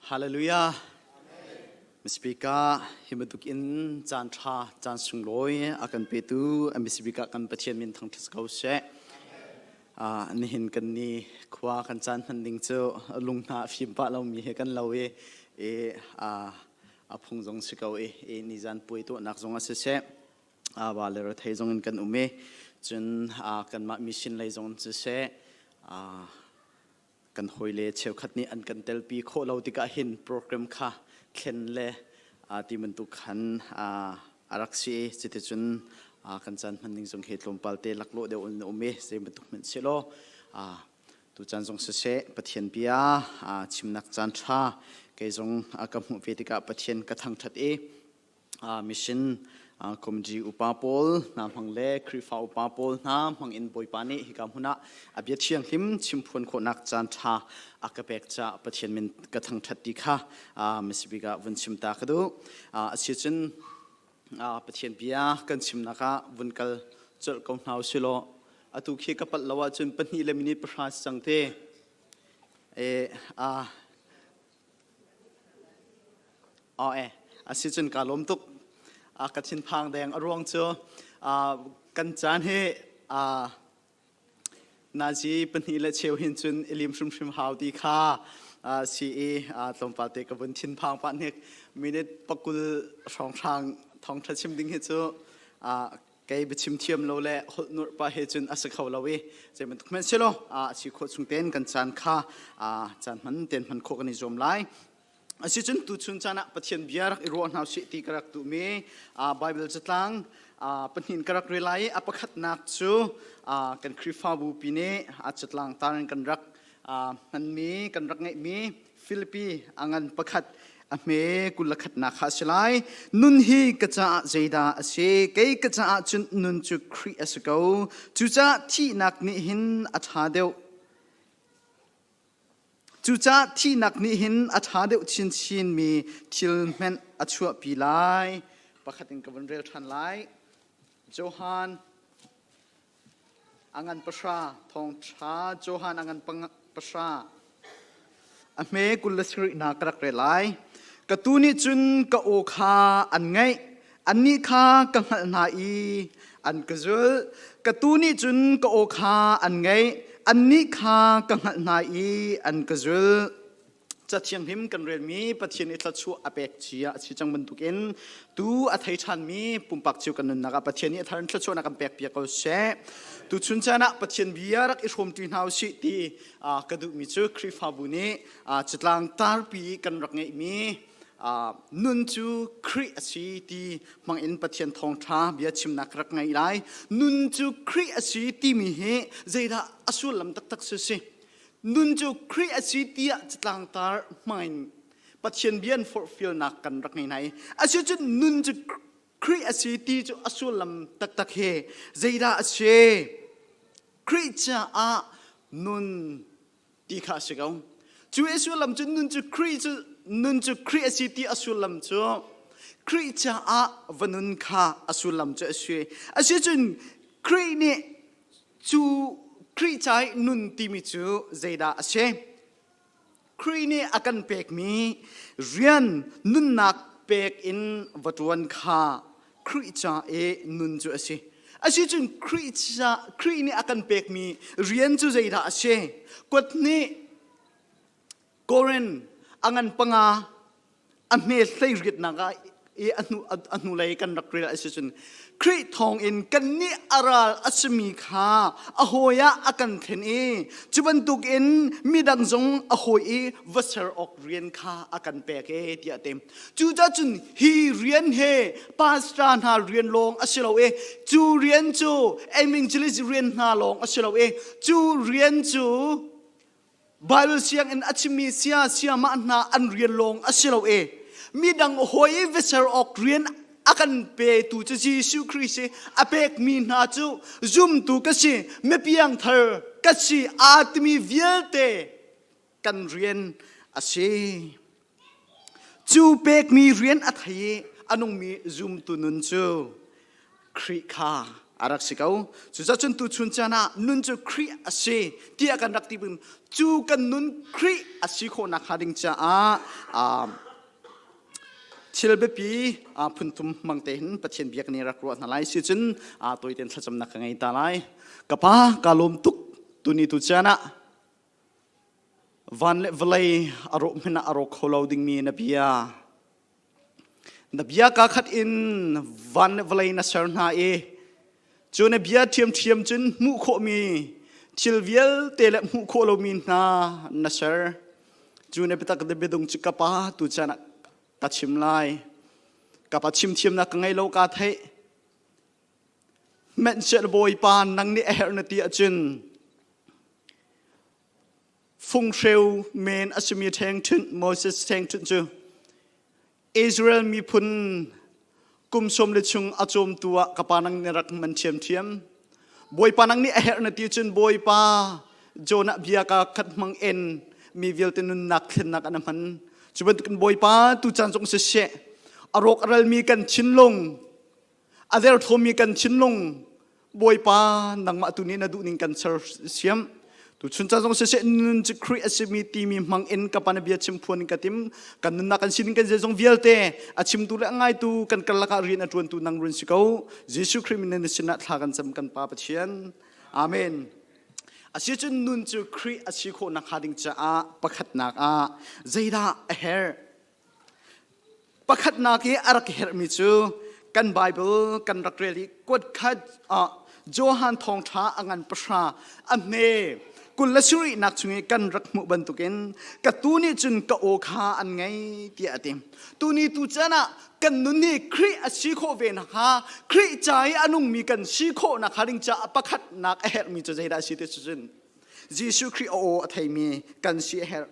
Hallelujah. Speaker, hi bantuk in caan ṭha, caan sunglawi a kan petu Speaker kan Pathian min thangṭhat ko seh. Nihin kan ni khua kan caan hman ding cu lung hna a fim pah lomi he kan lo i a phung zong si ko i nizan puai tuahnak zong a siseh va le rethei zong in kan um i cun kanmah mission lei zong in siseh kan hawile cheukhat nih an kan telpi khawh lo tikah hin program kha thlen le ti bantuk khan a rak si i cuticun kan caan hman ning zong hi tlawmpal te laklawh deuh in um i zei bantuk hmanh si law tu caan zong siseh Pathian bia chimnak caan ṭha kei zong ka hmuh ve tikah Pathian ka thangṭhat i mission committee upa pawl hna hmang le Khrihfa upa pawl hna hmang in Bawipa nih hika hmun ah a bia thianghlim chimphuan khawhnak caan ṭha a ka pek caah Pathian min ka thangṭhat ti kha misibik ah vun chim ta ka duh. Asicun Pathian bia kan chimnak ah vun kal colh ko hna usilaw atu khi ka palh lo ahcun pahnih le minute pahra si cang te. E, Aw e, asicun kaa lawm tuk. Ka thinphang deng. A ruang cu kan caan hi nazi pahnih le cheu hin cun i lim hrimhrim hau ti kha si i tlawmpal te ka vun thinphang pah hnik. Minute pakul hrawnghrang thawngṭha chim ding hi cu kei biachim thiam lo le holh nurh pah he cun a si kho lo i zei bantuk hmanh si lo a si khawh chung tein kan caan kha caan hman tein hman khawh kan i zuam lai. Asicun tuchun caan ah Pathian bia rak i ruah hna usih ti ka rak duhmi Bible catlang pahnih ka rak rel lai i a pakhatnak cu kan Khrihfabu pi nih a catlang tar in kan rak hmanmi kan rak ngeihmi Filipi a ngan pakhat a hme kul le khatnak kha a si lai. Nun hi ka caah zeidah a si? Kei ka caah cun nun cu Khrih a si ko. Cucaah thihnak nih hin a ṭha deuh. Cucaah thihnak nih hin a ṭha deuh chinchinmi thil hmanh a chuahpi lai. Pakhat in ka vun rel ṭhan lai. Johan a ngan pahra, thawngṭha Johan a ngan pahra. A hme 20 le sarihnak ka rak rel lai. Ka tuu nih cun ka aw kha an ngaih. Annih kha ka hngalh hna i an ka zulh. Ka tuu nih cun ka aw kha an ngaih. Annih kha ka hngalh hna i an ka zulh. Cathianghlim kan relmi Pathian i thluachuah a pek cia a si cang bantukin tu a thei ṭhanmi pumpak cio kan nunnak ah Pathian nih a thar in thluachuahnak kan pek piak ko seh. Tuchun caan ah Pathian bia rak i hrawmṭi hna usih ti ka duhmi cu Khrihfabu nih catlang tarpi kan rak ngeihmi nun cu Khrih a si ti hmangin Pathian thawngṭha bia chimnak rak ngei lai. Nun cu Khrih a si timi hi zeidah a sullam taktak cu si? Nun cu Khrih a si tiah catlangtar hmangin Pathian bia an forhfialnak kan rak ngei hna i asicun nun cu Khrih a si ti cu a sullam taktak hi zeidah a si? Khrih caah nun ti kha a si ko. Cu a sullam cu nun cu Khrih cu nun cu Khrih a si ti a sullam cu Khrih caah va nun kha a sullam cu a si. Asicun Khrih nih cu Khrih ca i nun timi cu zeidah a si? Khrih nih a kan pekmi rian nunnak pek in va ṭuan kha Khrih ca i nun cu a si. Asicun Khrih ca Khrih nih a kan pekmi rian cu zeidah a si? Kuat nih Korin a ngan panga a hme hleiriatnak ah i a hnu a hnulei kan rak rel a si cun Khrih thawngin kannih a ral a simi kha a hawi ah a kan thlen i cu bantukin midang zong a hawi i va ser awk rian kha a kan pek e tiah a ti. Cucaah cun hi rian he pastor hna rian lawng a si lo i cu rian cu evangelist rian hna lawng a si lo i cu rian cu Bible sianginn a chimmi sia siamah hna an rian lawng a si lo i midang hawi i va ser awk rian a kan petu cu Jesuh Khrih si a pekmi hna cu zumtu ka si mipiangthar ka si aa timi vialte kan rian a si. Cu pekmi rian a thei i a nungmi zumtu nun cu Khrih kha A rak si ko. Cucacun tuchun caan ah nun cu Khrih a si tiah kan rak ti cu kan nun Khrih a si khawhnak hnga ding caah thil biapi phunthum hmang te hin Pathian bia kan i rak ruah hna lai si cun tawitein thlacamnak ka ngei ta lai. Ka pa ka lawm tuk tuni tu caan ah van le vawlei a rawh hmanh ah a rawk kho lo dingmi na bia Na bia kaa khat in van le vawlei na ser hna i cu na bia ṭhiamṭhiam cun hmuh khawhmi thil vialte le hmuh khawh lomi hna na ser. Cu na biatak le biadung cu ka Pa tu caan ah ka chim lai. Ka Pa chimthiamnak ka ngei lo kaa theih. Hmanhsehlaw Bawipa nang nih a herh na ti ahcun Funghreu men a simi ṭhengṭhunh Moses ṭhengṭhunh cu Israel miphun kum sawm le chung a cawmtu ah ka pa nang nih rak man ṭhiamṭhiam. Bawipa nang nih a herh na ti cun Bawipa Jonah bia ka khat hmang en mi vialte nunnak thlennak an hman. Cu bantukin Bawipa tu caan zong siseh a rawk a ralmi kan thinlung a derthawmmi kan thinlung Bawipa nangmah tu nih na duhning kan sersiam tu chun ca zong siseh nun cu Khrih a simi timi hmang in ka pa na bia chim phuan in ka tim kan nunnak kan sining kan zeizong vialte a chimtu le a ngaitu kan karlak ah rian a ṭuantu nang run si ko Jesuh Khrih min na sinah thla kan cam kan Pa Pathian Amen Asicun nun cu Khrih a si khawh nakhnga ding caah pakhatnak ah zeidah a herh Pakhatnak i a rak herhmi cu kan Baibal kan rak rel i kuatkhat ah Johan thawngṭha a ngan pahra a hme 27nak chung i kan rak hmuh bantukin ka tu nih cun ka aw kha an ngei tiah a ti. Tuni tu caan ah kan nun hi Khrih a si khawh ve nakhnga Khrih ca i a nungmi kan si khawh nakhnga ding caah pakhatnak a herhmi cu zeidah a si ti cun Jesuh Khrih a aw a theimi kan si a herh.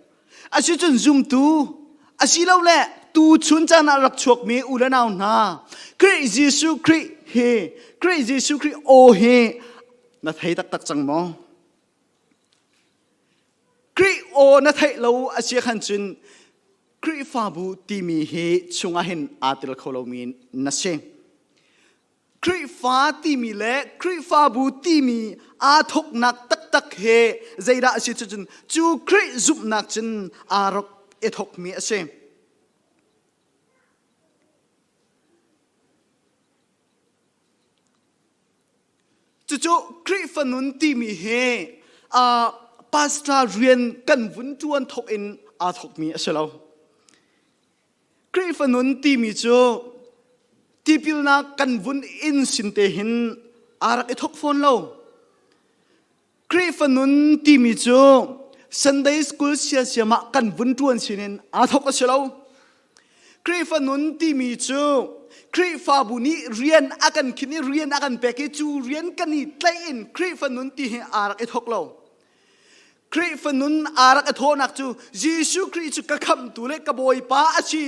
Asicun zumtu asilole tuchun caan ah rak chuakmi u le nau hna Khrih Jesuh Khrih hi Khrih Jesuh Khrih aw hi na thei taktak cang maw? Khrih aw na theih lo a si khan cun Khrihfabu timi hi chungah hin aa tel kho lomi na si. Khrihfa timi le Khrihfabu timi aa thawknak taktak he zeidah a si cun cu Khrih zumhnak cun aa rak i thawkmi a si. Cucu Khrihfa nun timi hi uh, pastor rian kan vun ṭuan thawk in aa thawkmi a si lo. Khrihfa nun timi cu tipilnak kan vun in sin te hin aa rak i thawk fawn lo. Khrihfa nun timi cu Sunday school siasiam ah kan vun ṭuan sinin aa thawk a si lo. Khrihfa nun timi cu Khrihfabu nih rian a kan khin i rian a kan pek i cu rian kan i tlaih in Khrihfa nun ti hi aa rak i thawk lo. Khrihfa nun aa rak i thawhnak cu Jesuh Khrih cu ka khamhtu le ka Bawipa a si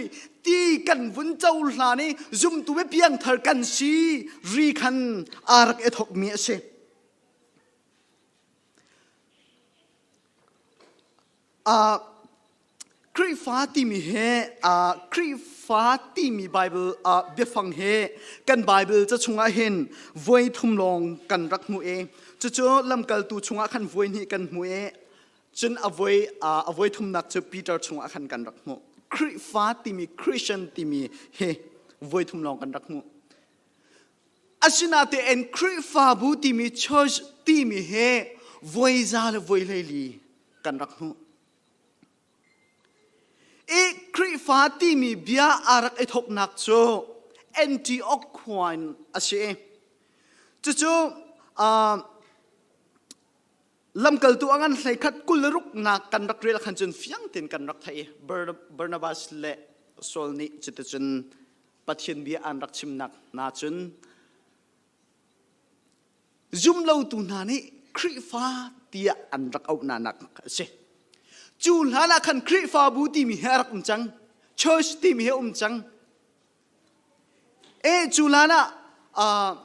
ti kan vun cohlan i zumtu le piangthar kan si ri khan aa rak i thawkmi a si. Uh, Khrihfa timi he uh, Khrihfa timi Bible uh, biafang he kan Bible ca chungah hin voi thum lawng kan rak hmu i cucu lamkaltu chungah khan voi hnih kan hmu i cun a voi uh, a voi thumnak cu Peter chungah khan kan rak hmuh Khrihfa timi Christian timi he voi thum lawng kan rak hmuh Asinain Khrihfabu timi church timi he voi za le voi hleili kan rak hmuh. I Khrihfa timi bia aa rak i thawknak cu Antioch khua in a si. Cucu uh, lamkaltu a ngan hleikhat kul le ruknak kan rak rel khan cun fiang tein kan rak theih. Barnabas le Saul nih cuticun Pathian bia an rak chimnak hna cun zumlotu hna nih Khrihfa tiah an rak auh nak a si. Cu hlan ah khan Khrihfabu timi hi a rak um cang. Church timi hi a um cang. E cu hlan ah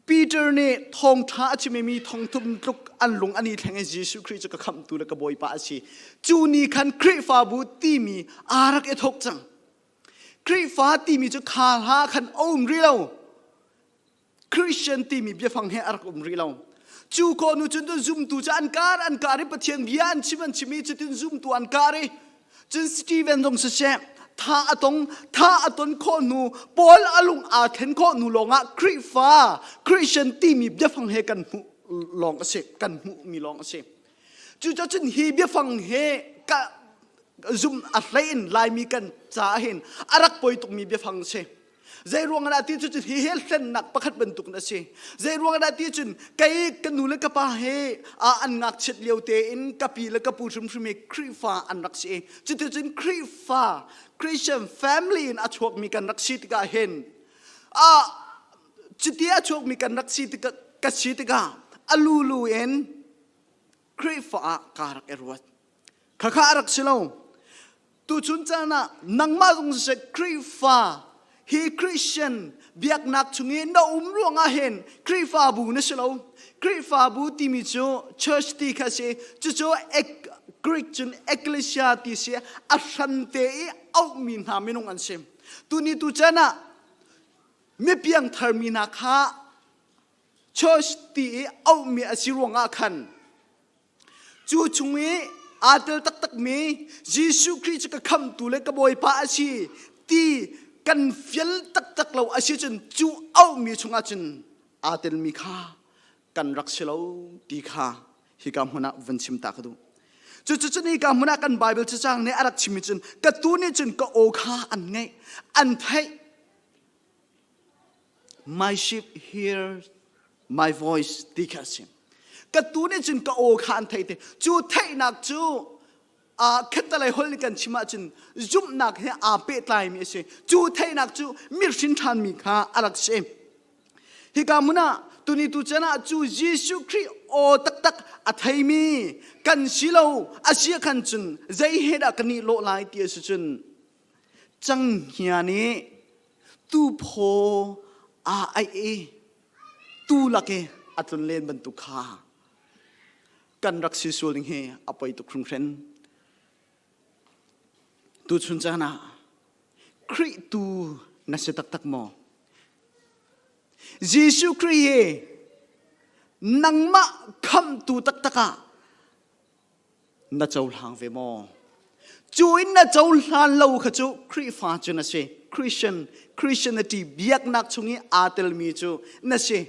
Peter nih thawngṭha a chimmi thongthum tluk an lung an i thleng i Jesuh Khrih cu ka khamhtu le ka Bawipa a si. Cu ni khan Khrihfabu timi aa rak i thawk cang. Khrihfa timi cu kha hla khan a um rih lo. Christian timi biafang he a rak um rih lo. Cu ko nu cun zumtu cu an kar an kar i Pathian bia an chim an chim i cutin zumtu an kar i cun Stephen zong siseh tha a tong tha a ton khawh hnu Paul a lung aa thlen khawh hnu lawngah Khrihfa Christian timi biafang he kan hmuh lawng a si kan hmuhmi lawng a si. Cucacun hi biafang he ka zum a hlei in Laimi kan caah hin a rak poi tukmi biafang a si. Zei ruang ah ti cu hi he hlennak pakhat bantuk na si. Zei ruang ah ti cun kei ka nu le ka pa he an ngakchiat lio tein ka pi le ka pu hrimhrim hi Khrihfa an rak si. Cuticun Khrihfa Christian family in a chuakmi kan rak si tikah hin a cuti a chuakmi kan rak si tikah ka si tikah a lulu in Khrihfa ah ka rak i ruat. Khakha a rak si lo. Tuchun caan ah nangmah zong siseh Khrihfa hi Christian biaknak chung i na um ruangah hin Khrihfabu na si lo. Khrihfabu timi cu church ti kha si. Cucu Greek cun ecclesia ti si a hrante i auhmi hna minung an si. Tuni tu caan ah mipiang tharmi hna kha church ti i auhmi a si ruangah khan Cu chung i aa tel taktakmi Jesuh Khrih cu ka khamhtu le ka Bawipa a si ti kan fial taktak lo a si cun cu auhmi chungah cun aa telmi kha kan rak si lo ti kha hika hmun ah van chim ta ka duh. Cucu hika hmun ah kan Bible cacang nih a rak chimmi cun ka tu nih cun ka aw kha an ngaih an theih My sheep hear my voice ti kha a si. Ka tu nih cun ka aw kha an theih te. Cu theihnak cu uh, khattalei holh nih kan chim ahcun zumhnak he aa pehtlaimi a si. Cu theihnak cu mirhrin ṭhanmi kha a rak si. Hika hmun ah tuni tu chan ah cu Jesuh Khrih aw taktak a theimi kan si lo a si khan cun zei he dah kan i lawh lai ti a si cun Canghngia nih tuphaw aa aih i tuu lak i a tlun len bantuk kha kan rak si sual ding hi a poi tuk hringhran. Tuchun caan ah Khrih tu na si taktak maw? Jesuh Khrih hi nangmah khamhtu taktak ah na cohlang ve maw? Cu in na cohlan lo kha cu Khrihfa cu na si. Christian, Christianity biaknak chung i aa telmi cu na si.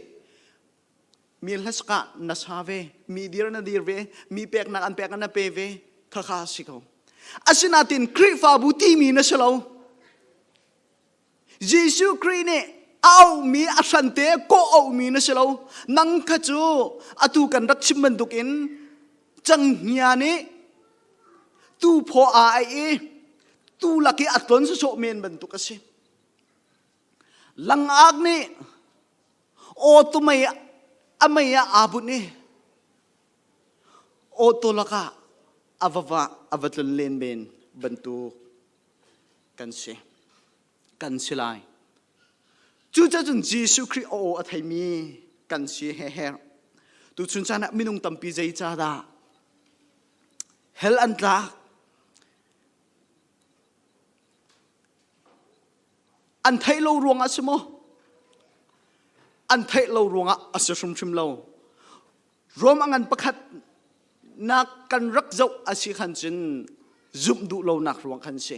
Mi hlasak na sa ve, mi dir na dir ve, mi peknak an pek na pe ve, khakha si ko. Asinain Khrihfabu timi na si lo. Jesuh Khrih nih a auhmi a hrante kawh auhmi na si lo. Nang kha cu atu kan rak chim bantukin canghngia nih tu phaw aa aih i tu lak i a tlon sawsawh men bantuk a si. Langak nih aw tu mei a mei ah aa bunh i awtaw lakah a va va a va tlun len men bantuk kan si kan si lai cucacun Jesuh Khrih aw a theimi kan si he her tuchun caan ah minung tampi zei ca dah hell an tlak an theih lo ruangah si maw an theih lo ruangah a si hrimhrim lo Rom a ngan pakhat nak kan rak zoh a si khan cun zumh duh lonak ruang khan si.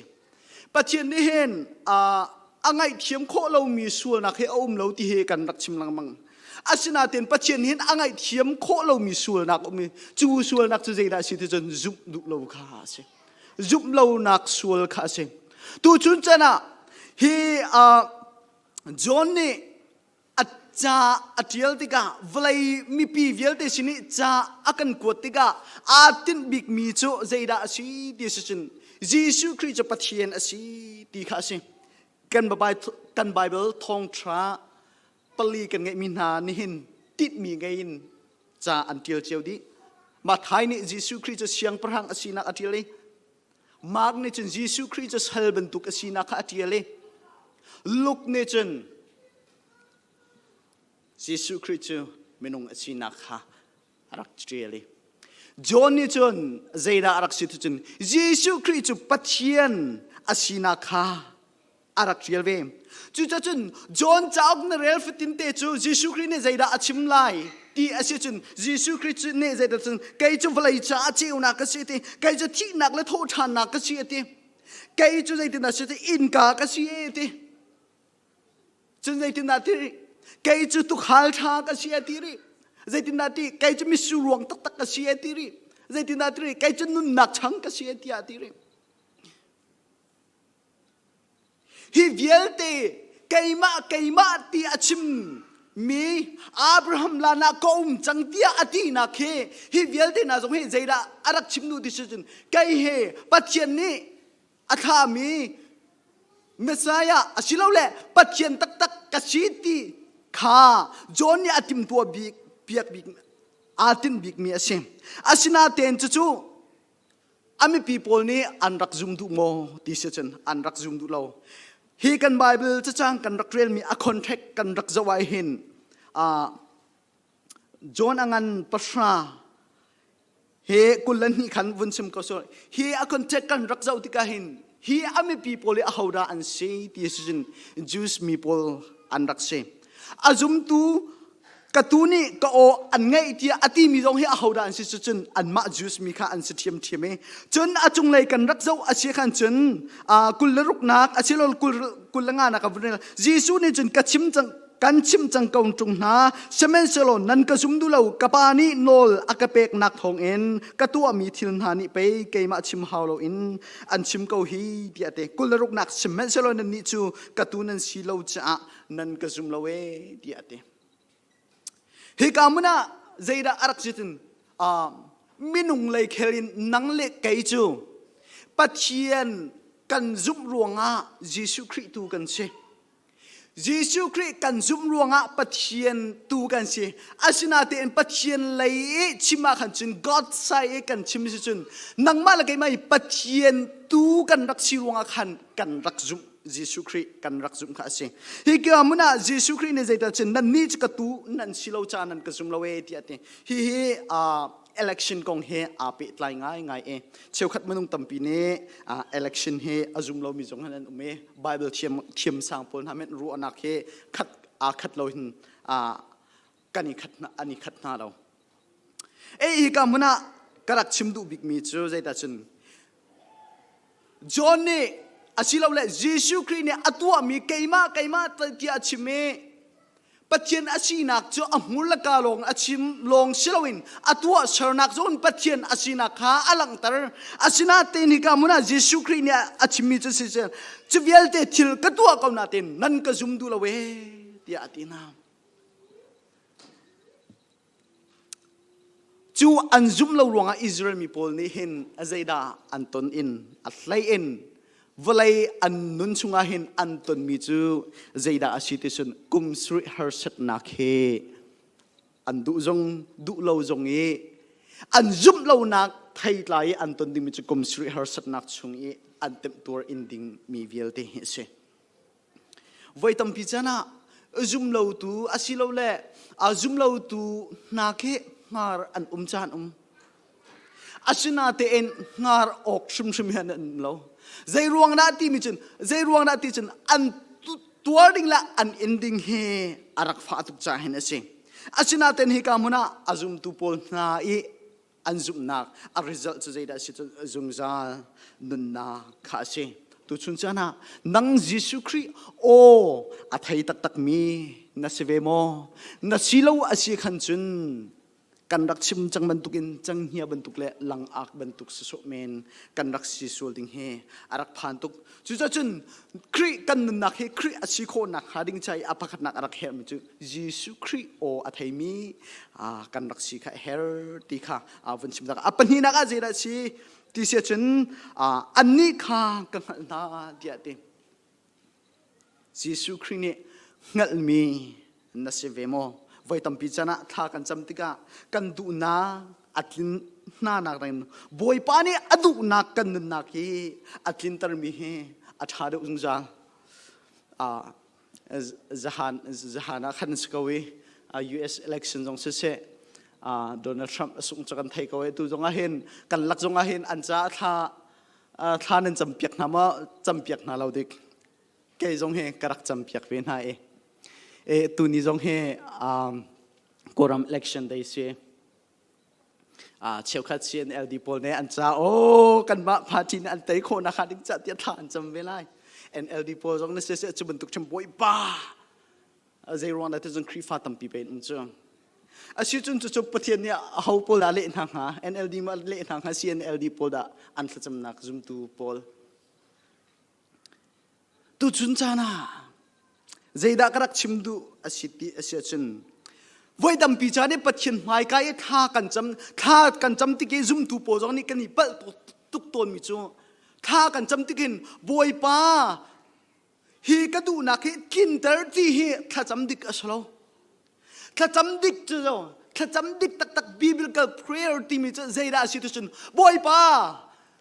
Pathian nih hin a ngaihthiam khawh lomi sualnak hi a um lo ti hi kan rak chim lengmang. Asinain Pathian hin a ngaihthiam khawh lomi sualnak um i cu sualnak cu zeidah a si ti cun zumh duh lo kha a si. Zumh lonak sual kha a si. Tuchun chan ah hi John nih a ca a ṭial tikah vawlei mipi vialte sin i ca a kan kuat tikah aa tinh bikmi cu zeidah a si ti si cun Jesuh Khrih cu Pathian a si ti kha a si. Kan kan Bible thawngṭha pali kan ngeihmi hna nihin tinhmi ngei in ca an ṭial cio dih. Matthai nih Jesuh Khrih cu siangpahrang a sinak a ṭial i Mark nih cun Jesuh Khrih cu sal bantuk a sinak kha a ṭial i Luke nih cun Jesuh Khrih cu minung a sinak kha a rak ṭial i John nih cun zeidah a rak si ti cun Jesuh Khrih cu Pathian a sinak kha a. a rak ṭial ve. Cucacun John cauk na rel fatin te cu Jesuh Khrih nih zeidah a chim lai ti a si cun Jesuh Khrih cu nih zeidah cun kei cu vawlei caah ceunak ka si ti kei cu thihnak le thawhṭhannak ka si a ti kei cu zeitindah si ti innka ka si e ti cun zeitindah ti kei cu tukhal ṭha ka si a ti rih zeitindah ti kei cu mitsur ruang taktak ka si a ti rih zeitindah ti rih kei cu nunnak chang ka si a ti a ti rih Hi vialte keimah keimah ti a chim mi Abraham lan ah ka um cang tiah a tinak hi hi vialte hna zong hi zeidah a rak chim duh ti si cun kei he Pathian nih a thlahmi Messiah asilole Pathian taktak ka si ti kha John nih a timtuah bik piak bik aa tinh bikmi a si. Asinain cucu a mipi pawl nih an rak zum duh maw ti si cun an rak zum duh lo. Hi kan Bible cacang kan rak relmi a contract kan rak zoh ah hin John a ngan pahra he 22 khan vun chim ko so hi a contract kan rak zoh tikah hin hi a mipi pawl hi ahodah an si ti si cun Jews mi pawl an rak si. A zumtu ka tu nih ka aw an ngaih tiah a timi zong hi ahodah an si cu cun anmah Jews mi kha an si ṭhiamṭhiam i cun a cunglei kan rak zoh a si khan cun 26nak a si lo 25nak a vun rel Jesuh nih cun ka chim cang kan chim cang ko ṭung hna sihmanhsehlaw nan ka zum duh lo ka pa nih nawl a ka peknak thawngin ka tuahmi thil hna nih pei keimah chim hau loin an chim ko hi tiah a ti 26nak sihmanhsehlaw nannih cu ka tu nan si lo caah nan ka zum lo ee tiah a ti Hika hmun ah zeidah a rak si cun minung lei khel in nang le kei cu Pathian kan zumh ruangah Jesuh Khrih tu kan si. Jesuh Khrih kan zumh ruangah Pathian tu kan si. Asinain Pathian lei i chim ah khan cun God side i kan chim si cun nangmah le keimah hi Pathian tu kan rak si ruangah khan kan rak zumh. Jesuh Khrih kan rak zumh kha a si. Hi ka hmun ah Jesuh Khrih nih zeidah cun nannih cu ka tu nan si lo caah nan ka zum lo e tiah a ti. Hihi election kong he aa pehtlai ngaingai i cheukhat minung tampi nih election hi a zum lomi zong an um i Bible thiam thiam sang pawl hna men ruahnak hi khat aa khat lo hin kan i khat an i khat hna lo. Ei hi ka hmun ah ka rak chim duh bikmi cu zeidah cun John nih asilole Jesuh Khrih nih a tuahmi keimah keimah tiah a chim i Pathian a sinak cu a hmur le ka lawng a chim lawng si loin a tuah sernak zong Pathian a sinak kha a langhter. Asinain hika hmun ah Jesuh Khrih nih a chimmi cu si cu vialte thil ka tuah ko nain nan ka zum duh lo ee tiah a ti hna. Cu an zumh lo ruangah Israel mi pawl nih hin a zeidah an ton in a hlei in vawlei an nun chungah hin an tonmi cu zeidah a si ti cun kum sarih harsatnak he an duh zong duh lo zong i an zumh lonak theitlai i an ton dingmi cu kum sarih harsatnak chung i an temhtuar in dingmi vialte hi a si. Voi tampi caan ah zumlotu asilole zumlotu hna khi hngar an um caan um. Asinatein hngar awk hrimhrim hi an um lo. Zei ruang dah timi cun zei ruang dah ti cun an tuar ding le an in ding hi a rak fah tuk caah hin a si. Asinatein hika hmun ah a zumtu pawl hna i an zumhnak a result cu zeidah a si cu zungzal nunnak kha a si tuchun caan ah nang Jesuh Khrih aw a thei taktakmi na si ve maw na si lo a si khan cun kan rak chim cang bantukin canghngia bantuk le langak bantuk si sawh men kan rak si sual ding hi a rak phan tuk cucacun Khrih kan nunnak hi Khrih a si khawhnak hnga ding ca i a pakhatnak a rak herhmi cu Jesuh Khrih aw a theimi kan rak si kha her ti kha vun chim a pahnihnak ah zeidah si ti si ahcun annih kha ka hngalh hna tiah ti Jesuh Khrih nih hngalhmi na si ve maw voi tampi can ah thla kan cam tikah kan duhnak a tlin hna nak rin Bawipa nih a duhnak kan nunnak hi a tlintermi hi a ṭha deuh zungzal zahan zahan ah khan si ko i US election zong siseh Donald Trump a sung cu kan thei ko i tu zong ah hin kan lak zong ah hin an caah thla thla nan campiak hna maw campiak hna lo dik. Kei zong hi ka rak campiak ve hna i e tuni zong hi um, Kawlram election day si. Cheukhat CNLD pawl nih an ca oh kanmah party nih an tei khawh nakha ding ca tiah thla an cam ve lai. NLD pawl zong na siseh cu bantuk ṭhim bawipa zei ruang dah ti cun Khrihfa tampi pe in um cu. Asi cun cucu Pathian nih aho pawl dah leh hna hnga NLD ma leh hna hnga CNLD pawl dah an thlacamnak zumtu pawl Tuchun caan ah zeidah ka rak chim duh a si ti a si ahcun voi tampi caan i Pathian hmaika i thla kan cam thla kan cam tik i zumtu pawl zong nih kan i palh tuk tawnmi cu thla kan cam tikin Bawipa hi ka duhnak hi tlinter ti hi thlacam dik a si lo. Thlacam dik cu thlacam dik taktak biblical prayer timi cu zeidah a si ti cun Bawipa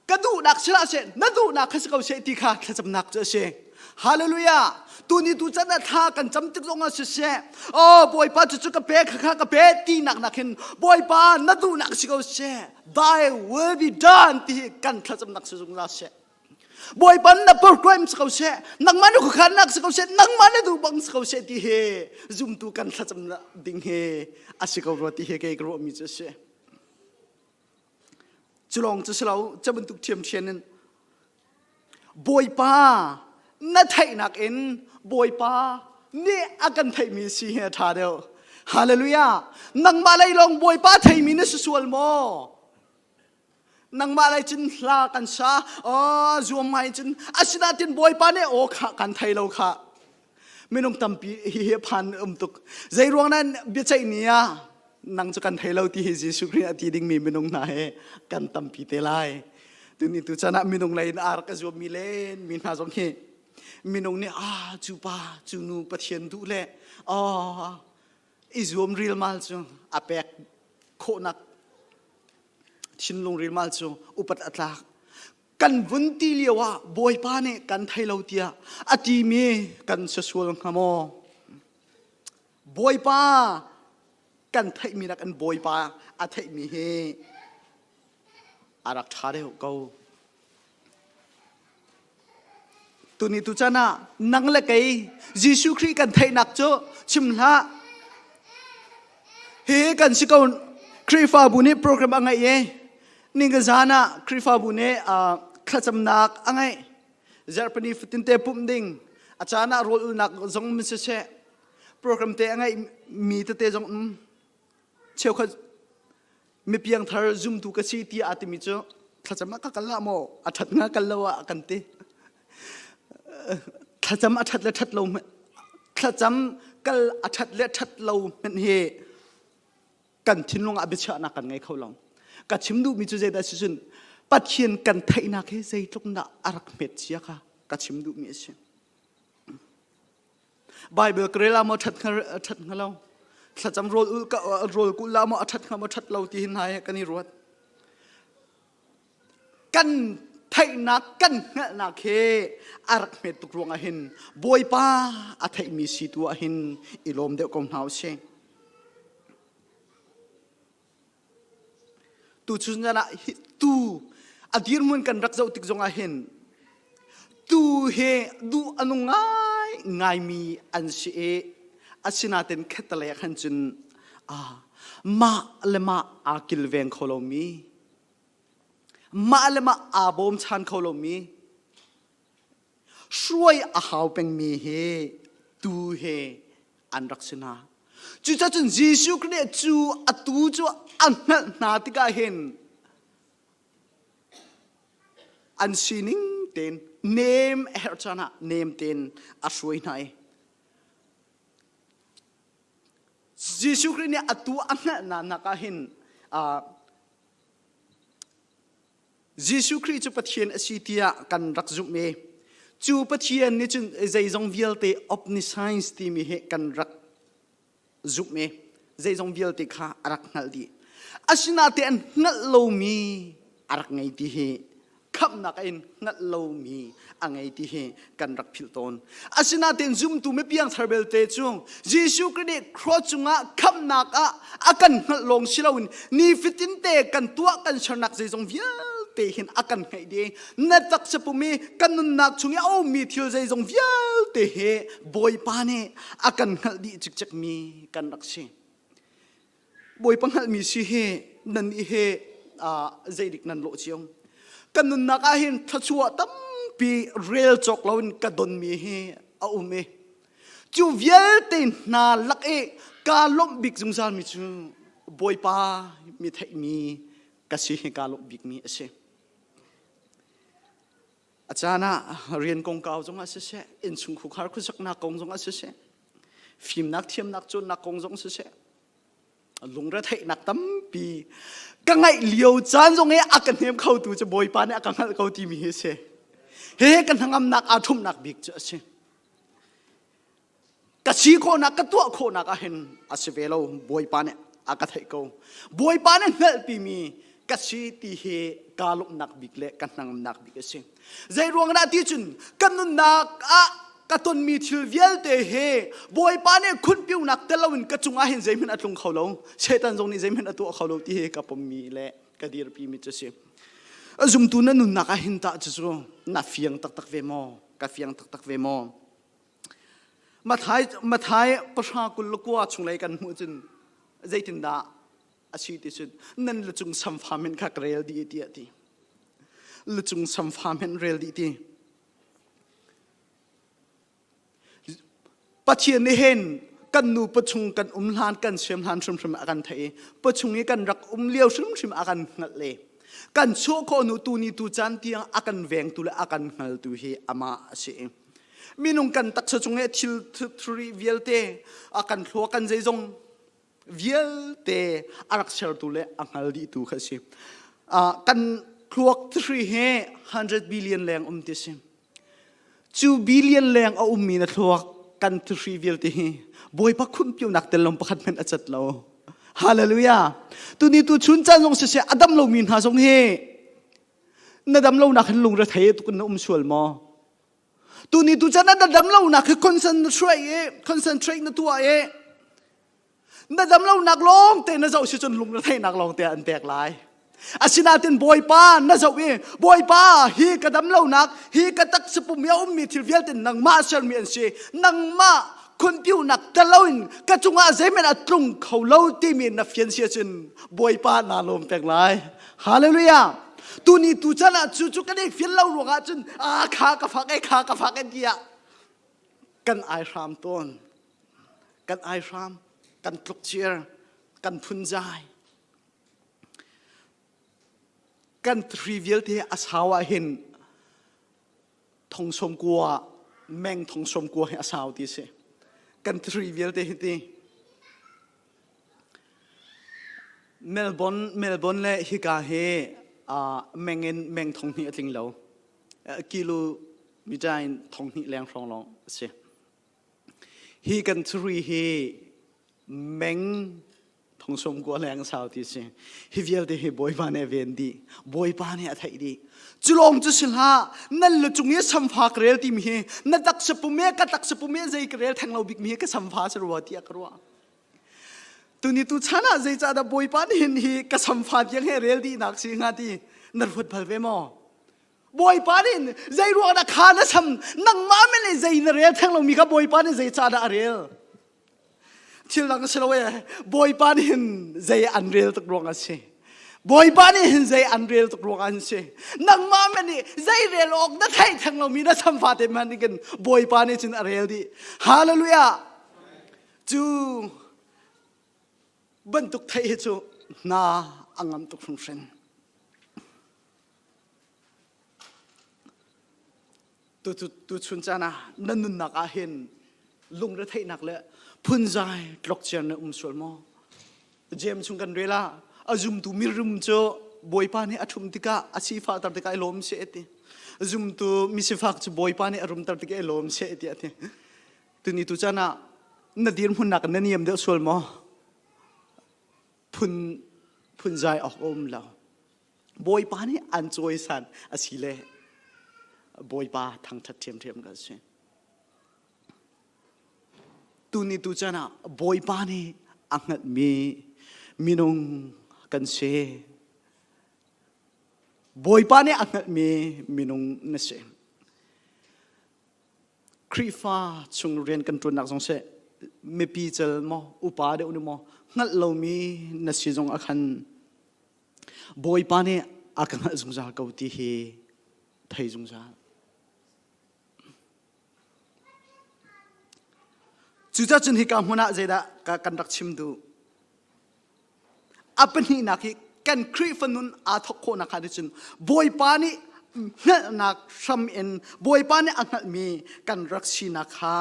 ka duhnak si hlah seh na duhnak kha si ko seh ti kha thlacamnak cu a si. Hallelujah! Tuni tu can ah thla kan cam tik zong ah siseh, oh Bawipa cu cu ka pe kha kha ka pe ti nak nak hin Bawipa na duhnak si ko seh, thy will be done ti hi kan thlacamnak si zungzal seh. Bawipa na program si ko seh, nangmah na khuakhannak si ko seh, nangmah na duh bang si ko seh ti hi zumtu kan thlacam ding hi a si ko rua ti hi kei ka ruahmi cu a si. Cu lawng cu si lo, cu bantuk ṭhiamṭhiam in Bawipa na theihnak in Bawipa nih a kan theihmi si hi a ṭha deuh. Hallelujah! Nangmah lei lawng Bawipa theimi na si sual maw? Nangmah lei cun hla kan sa, aw zuam ngai cun asinain Bawipa nih aw kha kan thei lo kha. Minung tampi hi hi phan um tuk. Zei ruang nan biaceih ni ah nang cu kan thei lo ti hi Jesuh Khrih a ti dingmi minung hna he kan tampi te lai. Tuni tu chan ah minung lei in ar ka zuammi len mi hna zong hi minung nih ah cu pa cu nu Pathian duh le oh i zuam rilmal cu a pek khawhnak thinlung rilmal cu upat a tlak kan vun ti lio ah bawipa nih kan thei lo tiah a timi kan si sual hnga maw bawipa kan theihmi nak in bawipa a theihmi hi a rak ṭha deuh ko Tuni tu chan ah nang le kei Jesuh Khrih kan theihnak cu chim hlah. Hi kan si ko Khrihfabu nih program a ngeih i ning zan ah Khrihfabu nih thlacamnak a ngeih. Zarhpini fatin te pumh ding a caan ah rawl ulnak zong min siseh program te a ngeih mi tete zong um cheukhat mipiang thar zumtu ka si ti aa timi cu thlacam ah ka kal lah maw a ṭhat nga kal lo ah kan ti thlacam a ṭhat le ṭhat lo thlacam kal a ṭhat le ṭhat lo hmanh hi kan thinlung ah biachiahnak kan ngei kho lo ka chim duhmi cu zeidah si cun Pathian kan theihnak hi zeitluk dah a rak hmet cia kha ka chim duhmi a si Bible ka rel ah maw ṭhat hnga ṭhat hnga lo thlacam rawl ul ka rawl kulh la maw a ṭhat hnga maw ṭhat lo ti hin hna hi kan i ruat kan theihnak kan hngalhnak hi a rak hmet tuk ruangah hin Bawipa a theihmi si tu ah hin i lawm deuh ko hna usih Tuchun zan ah tu a dirhmun kan rak zoh tik zongah hin tu hi duh a nung ngai ngaimi an si i asinain khattelei ah khan cun mah le mah aa kilveng kho lomi mah le mah aa bawmchan kho lomi hruai a hau pengmi hi tu he an rak si hna. Cucacun Jesuh Khrih nih cu a tu cu a hngalh hna tikah hin an sining tein nem a herh caan ah nem tein a hruai hna i Jesuh Khrih nih a tu a hngalh hna nak ah hin Jesuh Khrih cu Pathian a si tiah kan rak zumh i cu Pathian nih cun zeizong vialte omniscience timi hi kan rak zumh i zeizong vialte kha a rak hngalh dih. Asinain an hngalh lomi a rak ngei ti hi khamhnak in hngalh lomi a ngei ti hi kan rak philh tawn. Asinain zumtu mipiangthar belte cu Jesuh Khrih nih cross cungah khamhnak ah a kan hngalh lawng si loin nifatin te kan tuah kan sernak zeizong vialte hin a kan hngaih dih. Na taksa pum i kan nunnak chung i a ummi thil zeizong vialte. vialte hi Bawipa nih a kan hngalh dih cikcek mi kan rak si. Bawipa hngalhmi si hi nannih hi zeidik nan lawh cio. Kan nunnak ah hin thluachuah tampi rel cawk loin ka donmi hi a um i cu vialte hna lak i kaa lawmh bik zungzalmi cu Bawipa mi theihmi ka si hi kaa lawmh bikmi a si. A caan ah rian kongkau zongah siseh, innchungkhar khuasaknak kong zongah siseh, fimnak thiamnak cawnnak kong zong siseh, lungretheihnak tampi ka ngaih lio caan zong i a ka hnem khotu cu Bawipa nih a ka hngalh ko timi hi a si. Hihi ka hnangamnak aa ṭhumhnak bik cu a si. Ka si khawhnak ka tuah khawhnak ah hin a si ve lo Bawipa nih a ka theih ko Bawipa nih hngalhpimi ka si ti hi kaa lawmhnak bik le ka hnangamnak bik a si zei ruang dah ti cun ka nunnak ah ka tonmi thil vialte hi Bawipa nih khunpiunak tel loin ka cungah hin zeihmanh a tlung kho lo Satan zong nih zeihmanh a tuah kho lo ti hi ka pommi le ka dirpimi cu si zumtu na nunnak ah hin tah cucu na fiang taktak ve maw ka fiang taktak ve maw Mathai, Mathai pahra 29 chunglei kan hmuh cun zeitindah a si ti cun nan lucung samfa men kha ka rel dih tiah ti. Lucung samfa men rel dih ti. Pathian nih hin kan nu pachung kan um hlan kan siam hlan hrimhrim a kan theih i pachung i kan rak um lio hrimhrim a kan hngalh le kan chuah khawh nu tu ni tu caan tiang a kan vengtu le a kan hngaltu hi amah a si. Minung kan taksa cung i thil thuri vialte a kan thlua kan zeizong vialte a rak sertu le a hngal dihtu kha a si. Kan thluak thri hi 100 billion leng um ti si. Cu billion leng a ummi na thluak kan thri vialte hi Bawipa khumpiunak tel lawng pakhat hmanh a cat lo. Hallelujah. Tuni tu chun caan zong siseh a dam lomi hna zong hi na dam lonak hin lungre thei tuk in na um sual maw? Tuni tu chan na dam lonak hi concentrate i concentrate na tuah i na dam lonak lawng te na zoh si cun lung na theihnak lawng te an pek lai. Asinain Bawipa na zoh i Bawipa hi ka dam lonak hi ka taksa pum i a ummi thil vialte nangmah sermi an si nangmah khunpiunak tel loin ka cungah zeihmanh a tlung kho lo timi na fian si ahcun Bawipa naa lawm peng lai. Hallelujah! Tuni tu chan ah cu cu kan i fian lo ruangah cun a kha ka fak e kha ka fak e tiah kan ai hram tawn. Kan ai hram, kan tlukcir, kan phunzai. Kan thri vialte a sau ah hin thong som kua meng thong som kua hi a sau ti si. Kan thri vialte hi ti. Melbourne, Melbourne le hika hi uh, meng in meng thong hnih a tling lo. Kilometer in thong hnih leng hrawng lawng a si. Hi kan thuri hi meng thong sawm kua leng sau ti si. Hi vialte hi Bawipa nih a ven dih. Bawipa nih a theih dih. Cu lawng cu si hlah, nan lu cung i samfa ka rel timi hi na taksa pum i ka taksa pum i zei ka rel theng lo bikmi hi ka samfa si rua tiah ka ruah. Tuni tu chan ah zeicahdah Bawipa nih hin hi ka samfa tiang he rel dihnak si hnga ti na ruat bal ve maw? Bawipa nih zei ruang dah kha na sam nangmah men nih zei na rel theng lomi kha Bawipa nih zeicahdah a rel? Thil dang si lo e Bawipa nih hin zei an rel tuk ruang a si. Bawipa nih hin zei an rel tuk ruang an si. Nangmah men nih zei rel awk na theih theng lomi na samfa te hmanh nih khin Bawipa nih cun a rel dih. Hallelujah! Cu bantuk theih hi cu hna a ngam tuk hringhran. Tu, tu, tu chun caan ah na nunnak ah hin lungretheihnak le phunzai tlokciar na um sual maw? James chung kan rel ah a zumtu mirum cu Bawipa nih a ṭhum tikah a sifahter tikah i lawm seh ti. Zumtu misifak cu Bawipa nih a rumter tikah i lawm seh ti a ti. Tuni tu caan ah na dirhmunnak na niam deuh sual maw? Phun phunzai awk a um lo. Bawipa nih an cawisan a si le Bawipa thangṭhat ṭhiamṭhiam kan si. Tuni tu caan ah Bawipa nih a hngalhmi minung kan si. Bawipa nih a hngalhmi minung na si. Khrihfa chung rian kan ṭuannak zong seh mipi cel maw upa deuh nih maw hngalh lomi na si zong ah khan Bawipa nih a ka hngalh zungzal ko ti hi thei zungzal. Cucaah cun hika hmun ah zeidah kan rak chim duh? A pahnihnak hi kan Khrihfa nun aa thawk khawhnak kha cun Bawipa nih hngalhnak hram in Bawipa nih a hngalhmi kan rak sinak kha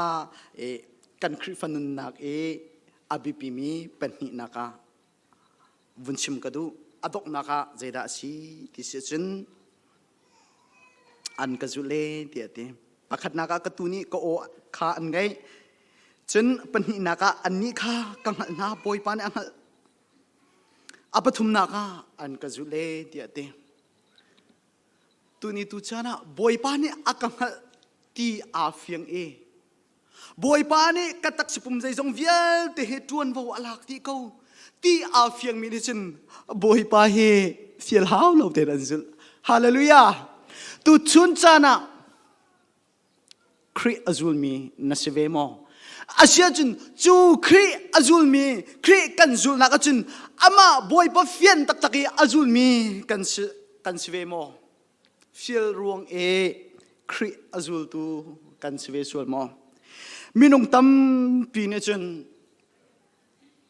kan Khrihfa nunnak i a biapimi pahnihnak ah vun chim ka duh. A donghnak ah zeidah a si ti si cun an ka zulh e tiah a ti. Pakhatnak ah ka tu nih ka aw kha an ngaih. Cun pahnihnak ah annih kha ka hngalh hna, Bawipa nih a hngalh. A pathumnak ah an ka zulh e tiah a ti. Tuni tu caan ah Bawipa nih a ka hngalh ti aa fiang i Bawipa nih ka taksapum zeizong vialte hi ṭuanvo a lak dih ko ti aa fiangmi nih cun Bawipa hi fial hau lo tein an zulh. Hallelujah! Tuchun caan ah Khrih a zulmi na si ve maw? Asiahcun cu Khrih a zulmi, Khrih kan zulhnak ahcun amah Bawipa fian taktak i a zulmi kan si, kan si ve maw? Fial ruang i Khrih a zultu kan si ve sual maw? Minung tampi nih cun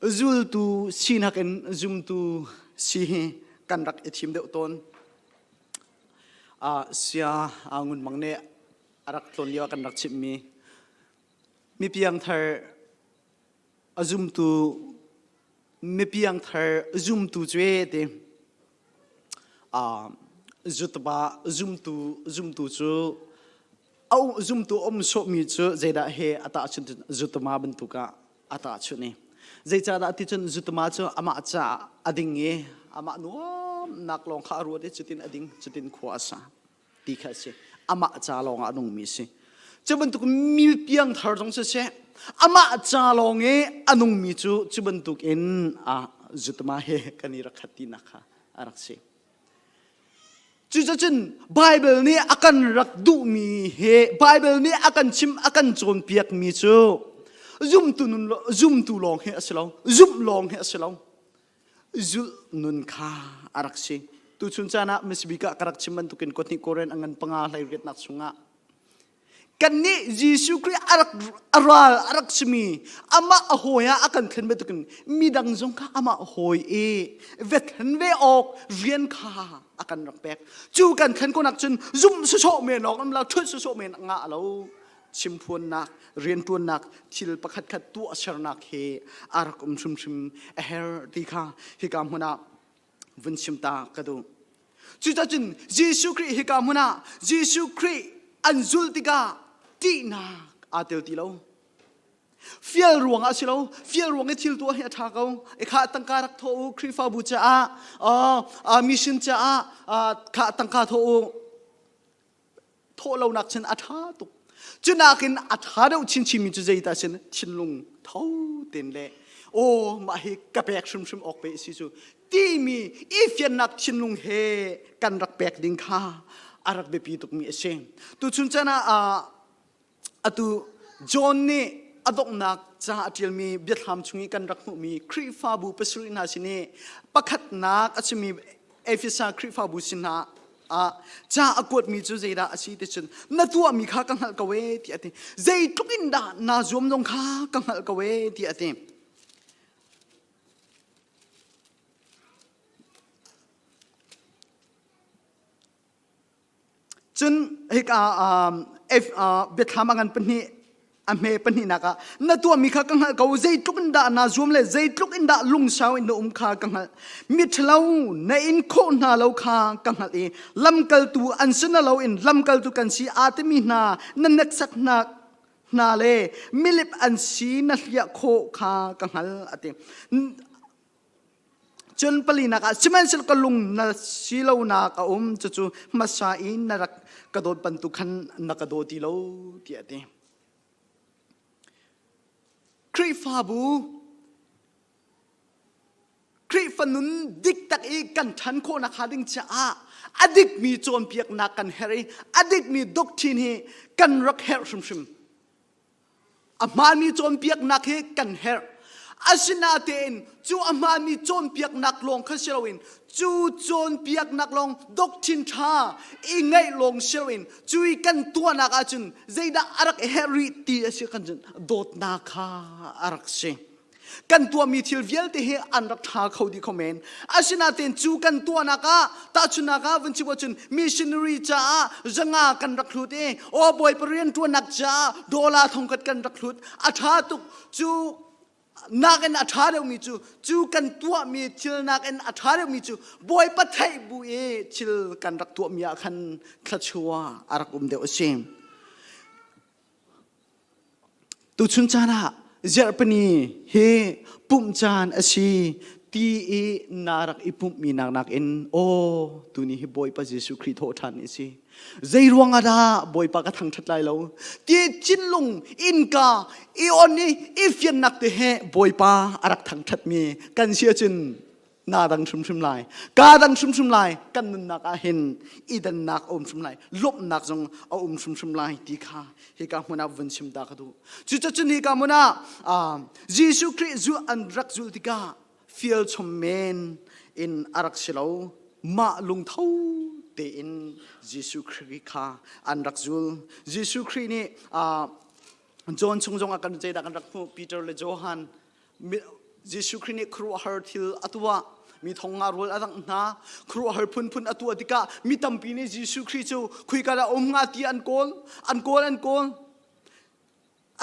zultu sinak in zumtu si hi kan rak i thim deuh tawn. Uh, sia Ngun Mang nih a rak tlawn lio ah kan rak chimhmi mi piangthar a zumtu mi piangthar zumtu cu e ti Zutba zumtu zumtu cu zumtu um sawhmi cu zeidah he a tahchunh zutma bantuk ah a tahchunh i zeicahdah ti cun zutma cu amah caah a ding i amah nuamnak lawng kha a ruat i cutin a ding cutin khua a sa ti kha a si amah ca lawng ah a nungmi a si cu bantuk mi piangthar zong siseh amah ca lawng i a nungmi cu cu bantuk in a zutma he kan i rak khat tinak kha a rak si Cucacun Bible nih a kan rak duhmi he Bible nih a kan chim a kan cawnpiakmi cu zumtu nun zumtu lawng hi a si lo zumh lawng hi a si lo zulh nun kha a rak si. Tuchun caan ah misbik ah ka rak chim bantukin kotnih Koren a ngan panga hlei riatnak chungah kannih Jesuh Khrih a rak a ral a rak simi amah a hawi ah a kan thlen bantukin midang zong kha amah hawi i vethen ve awk rian kha a kan rak pek. Cu kan thlen konak cun zumh sawsawh men awk am lo ṭhut sawsawh men ngah lo chimphuannak rianṭuannak thil pakhatkhat tuahsernak hi a rak um hrimhrim a herh ti kha hika hmun ah vun chim ta ka duh. Cucacun Jesuh Khrih hika hmun ah Jesuh Khrih an zulh tikah ṭihnak aa tel ti lo. Fial ruang ah si lo, fial ruang i thil tuah hi a ṭha ko. I kha tangka rak thawh u, Khrihfabu caah, uh, mission caah kha tangka thawh u. Thawh lonak cun a ṭha tuk. Cunakin a ṭha deuh chinchinmi cu zeidah sin thinlung tho tein le aw mah hi ka pek hrimhrim awk pe si cu timi i fiannak thinlung he kan rak pek ding kha a rak biapi tukmi a si. Tuchun chan ah Atu John nih a donghnak ca a ṭialmi biathlam chung i kan rak hmuhmi Khrihfabu pasarih hna sin i pakhatnak a simi Efesa Khrihfabu sin hna ah ca a kuatmi cu zeidah a si ti cun na tuahmi kha ka hngalh ko ee tiah a ti. Zeitluk in dah naa zuam zong kha ka hngalh ko ee tiah a ti. Cun hika biathlam a ngan pahnih a hme pahnihnak ah na tuahmi kha ka hngalh ko zeitluk in dah naa zuam le zeitluk in dah lungsau in na um kha ka hngalh miṭhalo na in khawh hna lo kha ka hngalh i lamkaltu an si na loin lamkaltu kan si aa timi hna na neksaknak hna le milip an si na hliah khawh kha ka hngalh a ti Cun palinak ah sihmanhsehlaw ka lung na si lonak a um cucu hmasa i na rak ka dawt bantuk khan na ka daw ti lo tiah a ti. Khrihfabu Khrihfa nun dik tak i kan ṭhan khawhnak hnga ding caah a dikmi cawnpiaknak kan herh i a dikmi doctrine hi kan rak herh hrimhrim. A hmaanmi cawnpiaknak hi kan herh. Asinain cu a hmaanmi cawnpiaknak lawng kha si loin cu cawnpiaknak lawng doctrine ṭha i ngaih lawng si loin cu i kan tuahnak ahcun zeidah a rak herh rih ti a si kan cun dawtnak kha a rak si. Kan tuahmi thil vialte hi an rak ṭha kho dih kho men. Asinain cu kan tuahnak ah tahchunhnak ah vun chim ahcun missionary caah zanga kan rak hlut i aw Bawipa rianṭuannak caah dollar thongkhat kan rak hlut. A ṭha tuk cu nakin a ṭha deuhmi cu cu kan tuahmi thil nakin a ṭha deuhmi cu Bawipa theih bu i thil kan rak tuahmi ah khan thluachuah a rak um deuh a si. Tuchun caan ah Zarhpini hi pumh caan a si ti i naa rak i pumhmi nak nakin aw tuni hi Bawipa Jesuh Khrih thawhṭhan ni a si. Zei ruangah dah Bawipa ka thangṭhat lai lo ti thinlung innka i on i i fiannak te he Bawipa a rak thangṭhatmi kan si ahcun naa dang hrimhrim lai kaa dang hrimhrim lai kan nunnak ah hin i dannak a um hrim lai lawmhnak zong a um hrimhrim lai ti kha hika hmun ah vun chim ta ka duh cucacun hika hmun ah Jesuh Khrih zu an rak zulh tikah fial chom men in a rak si lo mah lungtho tein Jesuh Khrih kha an rak zul Jesuh Khrih nih John chung zong ah kan zeidah kan rak hmuh Peter le Johan Jesuh Khrih nih khuaruahhar thil a tuah. Mi thong nga rual a dangh hna. Khuaruahhar phunphun a tuah tikah mi tampi nih Jesuh Khrih cu khuika dah um hnga ti an kawl, an kawl, an kawl.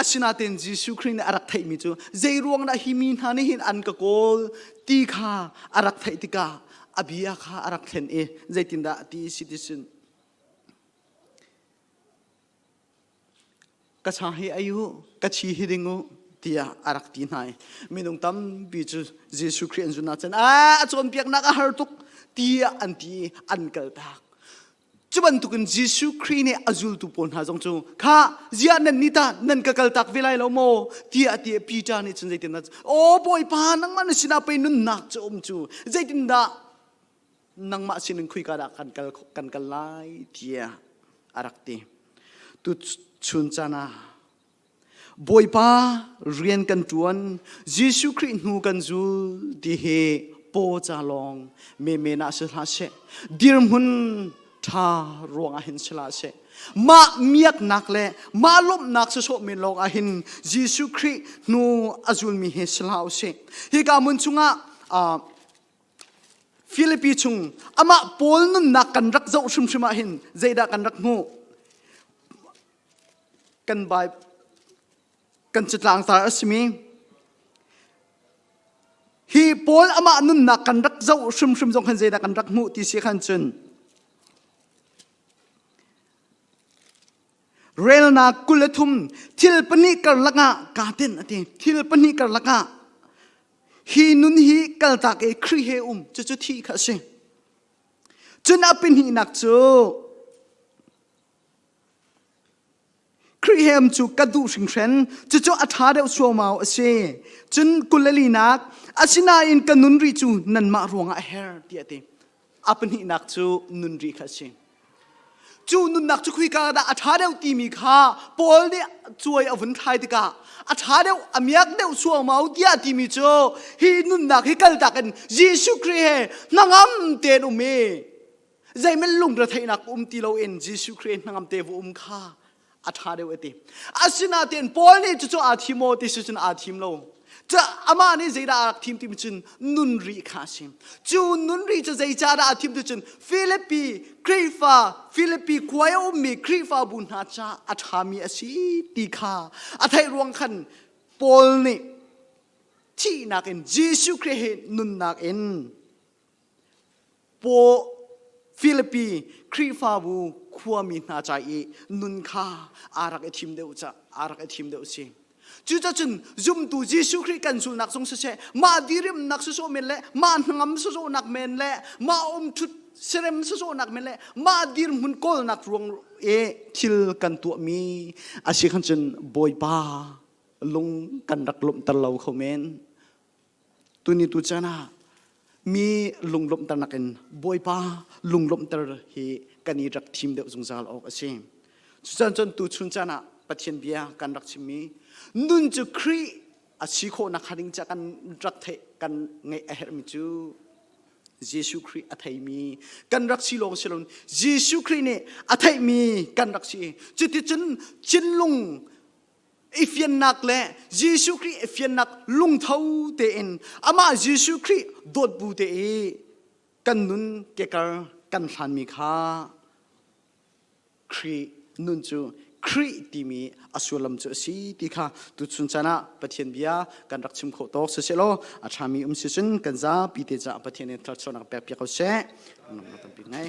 Asinain Jesuh Khrih nih a rak theihmi cu zei ruang dah hi mi hna nih hin an ka kawl ti kha a rak theih tikah a bia kha a rak thlen i zeitindah ti si ti sin Ka sa hi ei u, ka chi hi ding u, tiah a rak ti hna i minung tampi cu Jesuh Khrih an zun ahcun a cawnpiaknak a har tuk tiah an ti i an kaltak. Cu bantukin Jesuh Khrih nih a zultu pawl hna zong cu kha ziah nan nih tah nan ka kaltak ve lai lo maw tiah a ti i Peter nih cun zeitindah aw Bawipa nangmah na sinah pei nunnak cu um cu zeitindah nangmah sinin khuika dah kan kal kan kal lai tiah a rak ti. Tu chun caan ah Bawipa rian kan ṭuan, Jesuh Khrih hnu kan zul ti hi paw ca lawng menmen ah si hlah seh. Dirhmun ṭha ruangah hin si hlah seh. Mah miaknak le mah lawmhnak sawsawh men lawng ah hin Jesuh Khrih hnu a zulmi hi si hlah usih. Hika hmun chungah Filipi chung amah Paul nunnak kan rak zoh hrimhrim ah hin zeidah kan rak hmuh? Kan Bible kan catlangtar a simi hi Paul amah nunnak kan rak zoh hrimhrim zong khan zeidah kan rak hmuh ti si khan cun relnak 23 thil pahnih karlak ah kaa tenh a ti thil pahnih karlak ah hi nun hi kaltak i Khrih he um cucu thi kha a si cun a pahnihnak cu Khrih he um cu ka duh hringhren cucu a ṭha deuh suaumau a si cun 24nak asinain ka nun rih cu nanmah ruangah a her tiah a ti a pahnihnak cu nun rih kha a si Cu nunnak cu khuika dah a ṭha deuh timi kha Paul nih cuai a vun thlai tikah a ṭha deuh, a miak deuh suaumau tiah timi cu hi nunnak hi kaltak in Jesuh Khrih he hnangam tein um i zeihmanh lungretheihnak um ti loin Jesuh Khrih he hnangam te va um kha a ṭha deuh a ti. Asinain Paul nih cucu aa thim maw ti si cun aa thim lo. Cu amah nih zeidah a rak thim timi cun nun rih kha a si. Cu nun rih cu zeicah dah a thim ti cun Filipi Khrihfa Filipi khua i a ummi Khrihfabu hna caah a ṭhami a si ti kha a theih ruang khan Paul nih thihnak in Jesuh Khrih he nunnak in Paul Filipi Khrihfabu khuami hna ca i nun kha aa rak i thim deuh ca aa rak i thim deuh si. Cucacun zumtu Jesuh Khrih kan zulnak zong siseh, mah dirimnak sisawh men le mah hnangam sisawhnak men le mah umṭhut serem sisawhnak men le mah dirhmun kawlnak ruang i thil kan tuahmi a si khan cun Bawipa lung kan rak lawmhter lo kho men. Tuni tu caan ah mi lunglawmhternak in Bawipa lunglawmhter hi kan i rak thim deuh zungzal awk a si. Cucan cun tuchun caan ah. Pathian bia kan rak chimmi nun cu Khrih a si khawhnak ding ca kan rak theih kan ngeih a herhmi cu Jesuh Khrih a theimi kan rak si lawng si loin Jesuh Khrih nih a theihmi kan rak si. Cuticun thinlung i fiannak le Jesuh Khrih i fiannak lungtho tein amah Jesuh Khrih dawt bu te i kan nun kekar kan hlanmi kha Khrih nun cu Khrih timi a sullam cu a si ti kha tuchun caan ah Pathian bia kan rak chim khawh tawk siselaw a ṭhami um si cun kan zapi te caah Pathian in thluachuahnak pek piak ko seh. Tampi ngei.